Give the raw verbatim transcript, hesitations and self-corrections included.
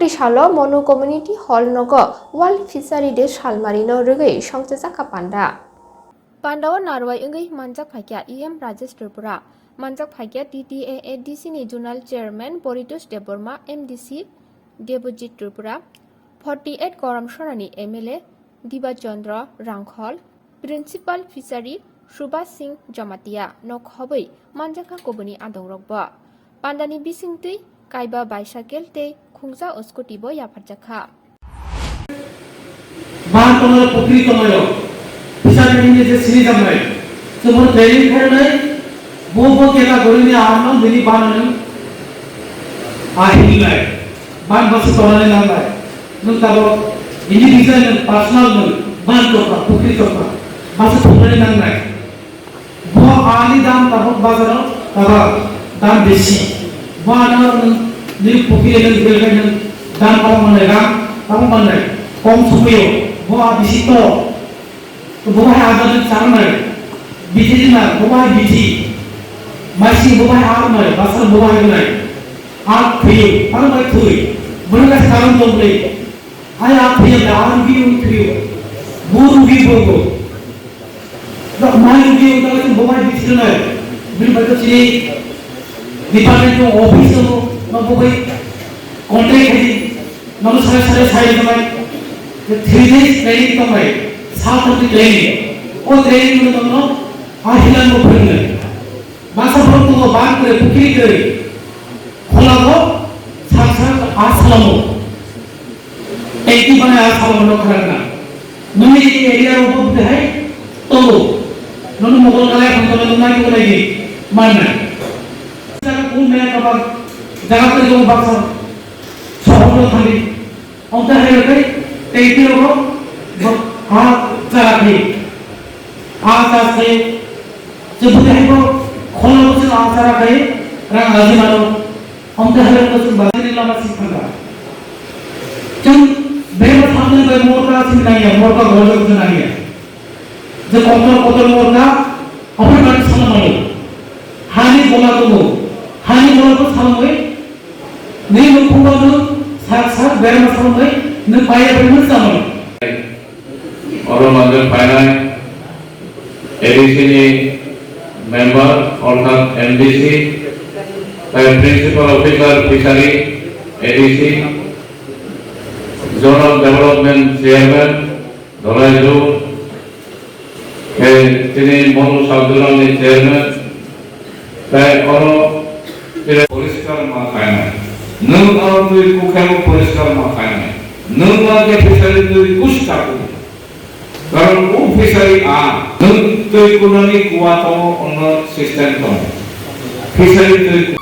Salo Monu Community Hall nogo World Fishery Day salmarino rwgwi songchajak kha panda. Pandao narwai wngwi manjak phaikha E M Rajesh Tripura. Manjak phaikha T T A A D C ni Zonal Chairman Paritosh Debbarma, M D C Debojit Tripura, forty eight Garam Sarani M L A Diba Chandra Rangkhol, Principal Fishery Subhas Singh Jamatia no khobwi manjakha kubuni adongrokbo. Pandani bisingtwi kaiba bicycle tei khungsa scooty bo yapharjakha. Ban tongo, pukri tongo, fishery ni je sini jamai, chumur training khainai, bo bo kela gorini arno dini ban nang, ahinlai, ban basu tonani nanglai, nung tabo individual nung personal nung ban tokha, pukri tokha, basu tonani nanglai. Bo ani dam tabuk bazaro tabuk dam besi. Bo ano nwng nini pukiri nwng belai nwng dam tabuk manai, rang tabuk manai, kom sukuyo. Bo a bisi to. To bo hai ajar nwng charnai. Biti dina, bo hai biti. Maisi bo hai arnai, basar bo hai nai. Ar thuyo, ar bai thui. Bo nwng kasi karon to bole. Ai a thuya da, a rugi o thuyo. Bo rugi bo bo. Da mai rugi o da, bo mai bithi nai. Bini bai to chini department ko office ko, no bo bai contact hai, no sare sare sai to mai. The three days training to mai, saat din training. O training no no, a hilan mo phun nai. Masa borok tongo, ban kwrwi, pukiri kwrwi. Kholago sak sak a salamo. Tei twi bana a salamo no khwrang na. Nini area rogo bwtwi hai tongo. Nono mokol kalai kham tongo, nai tongo nai di. Manna. Jaga kun maya kabang. Jaga kwrwi tongo baksa. Sohor no thangdi. Omte hai rok tei tei rok bo ha chara khe. Ha chara khe. Je bwtwi hai bo kholo bo se ha chara khe rang raji mano. Omte hai rok bo se bazar ni lama si thangkha. Chwng bebak thangwi bai morka si nangya, morka gojak si nangya. Je kotor kotor morka, ophai bai salamai. Hani bola tongo. Hani bola bo salamai. Nini nukhung o nwng sak sak berma salmai, nwng paiya bai nwng chamai. Oro manjak phainai A D C ni member, orthat M D C, tai Principal Officer Fishery, A D C, Zonal Development Chairman, Dolai Ju, tei tini Monu Sabdurang ni chairman, tei oro tini poriskar ma khainai. Nwng oro twi kukhemo poriskar ma khainai. Nwng ma khe fishery twi kusi chakung. Karon o fishery a nwng twi kunani kuwa tongo, ono system tongo. Fishery twi